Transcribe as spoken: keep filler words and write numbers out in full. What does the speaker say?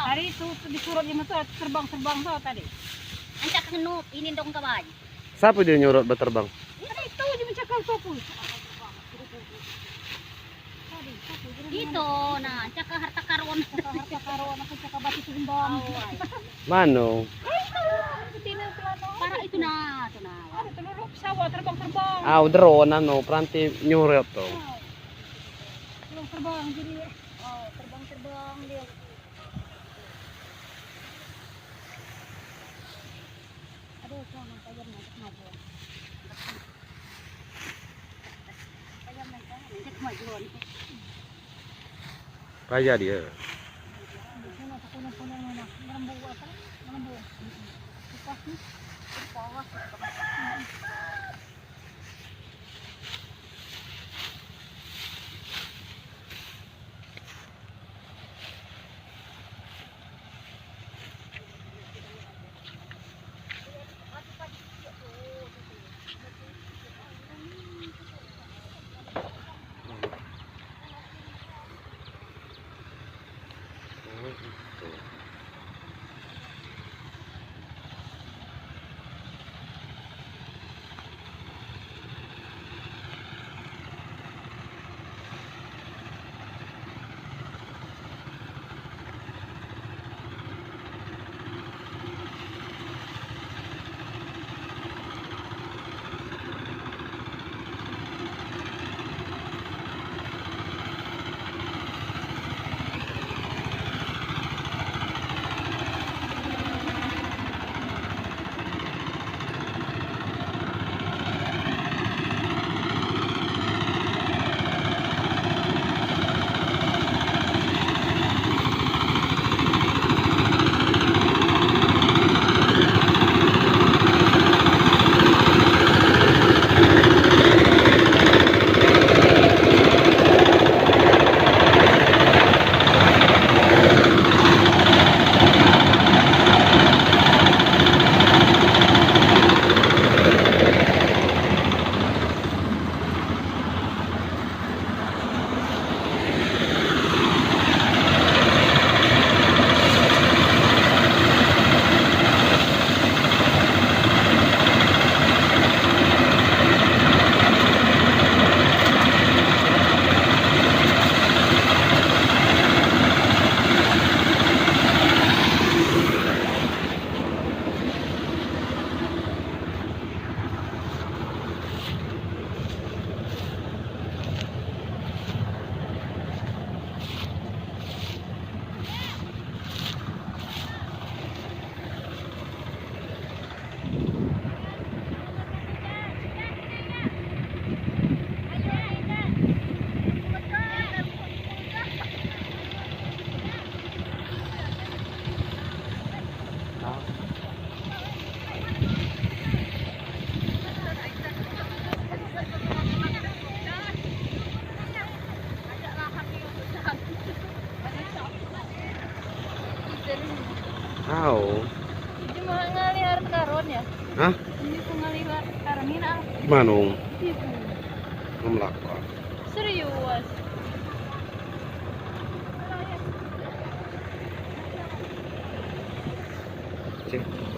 Tadi itu disuruh dia masuk terbang-terbang tu tadi. Ancak ngenuk, ini dong kawan. Siapa dia nyuruh berterbang? Ini itu dia mencakar tu pun. Itu, nah, cakar harta karun. Cakar harta karun, aku cakar batu tumbang. Mano? Para itu, nah, itu, nah. Ada telur pesawat terbang-terbang. Ah, drone, anu, peranti nyuruh tu. Terbang-terbang, jadi, oh, terbang-terbang dia. Aduh, jangan, tajam, tajam, tajam. Kaya dia. Au. Ini mau ngalih harta karun ya? Hah? Ini mau ngalih harta karun ini, ah. Mano? Ibu. Ngemlak, Pak. Serius. Cek.